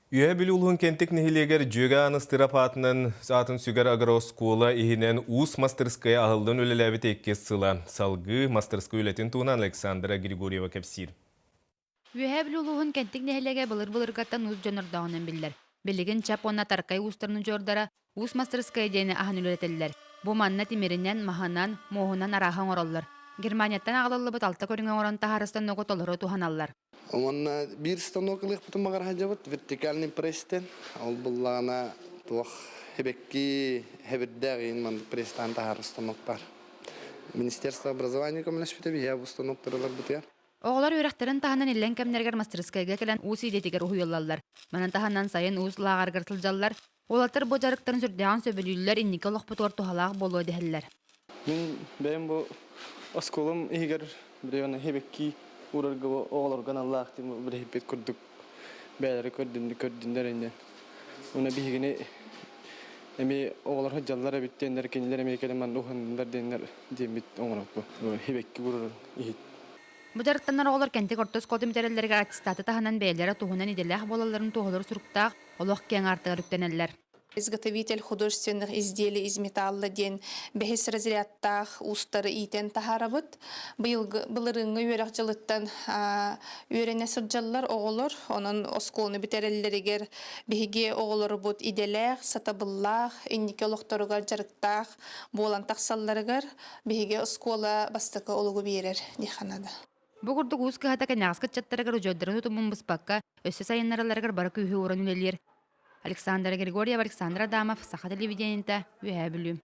Үөһээ Бүлүү улууһун Кэнтик нэһилиэгэр Дьүөгэ Ааныстыырап аатынан аатын сүгэр агрооскуола иһинэн уус мастырыскыайа аһыллан үлэлээбит иккис сыла. Салгыы мастырыскыай үлэтин туһунан Александра Григорьева кэпсиир. Үөһээ Бүлүү улууһун Кэнтик нэһилиэгэ былыр-былыргаттан уус дьоннордооҕунан биллэр. Билигин Чап уонна Таркай уустарын удьуордара уус мастырыскыай диэни аһан үлэлэтэллэр. Бу манна тимиринэн, маһынан, муоһунан арааһы оҥороллор. Германияттан аҕалыллыбыт алта көрүҥү оҥорон таһаарар станогу толору туһаналлар. Уонна биир станок ылыахпытын баҕара сылдьабыт вертикальный пресстэн. Ол буллаҕына туох эбэкки хэбирдээх иин маннык пресстаан таһаарар станок баар. Министерство образования көмөлөспүтэ биһиэхэ бу станоктары ыларбытыгар. Оҕолор үөрэхтэрин таһынан иллэҥ кэмнэригэр мастарыскыайга кэлэн уус идэтигэр уһуйуллаллар. Манан таһынан сайын уус лааҕырыгар сылдьаллар. Уолаттар бу дьарыктарын сүрдээҕин сөбүлүүллэр, инники олохпутугар туһалаах буолуо дэһэллэр. Мин бэйэм бу оскуолам иһигэр билигин эбэкки уурарга оҕолорго аналлаах билиһиппит курдук бэйэлэрэ көрдүннэр иннин. Уонна биһигини эмиэ оҕолор сылдьаллар эбит диэннэр кинилэр эмиэ кэлэн манна уһаннылар диэннэр диэммит оҥороппут. Эбэкки уурарын иһит. Бу дьарыктанар оҕолор Кэнтик орто оскуолатын бүтэрэллэригэр аттестаты таһынан бэйэлэрэ туһунан идэлээх буолалларын туоһулар суруктаах олох киэҥ аартыгар үктэнэллэр. Изготовитель художественных изделий из металла диэн бэһис разрядтаах уустары иитэн таһаарабыт. Быйылгы былырыыҥҥы үөрэх дьылыттан үөрэнэ сылдьаллар оҕолор. Онон оскуоланы бүтэрэллэригэр биһиги оҕолорбут идэлээх, сатабыллаах, инники олохторугар дьарыктаах буолан тахсалларыгар биһиги оскуола бастакы олугу биэрэр диэххэ наада. Бу курдук уус кыһата кэнэҕэски ыччаттарыгар удьуордарын утумун быспакка, өссө сайыннаралларыгар бары күүһү ууран үлэлиир. Александра Григорьева, Александр Адамов, Саха телевидениета, Үөһээ Бүлүү.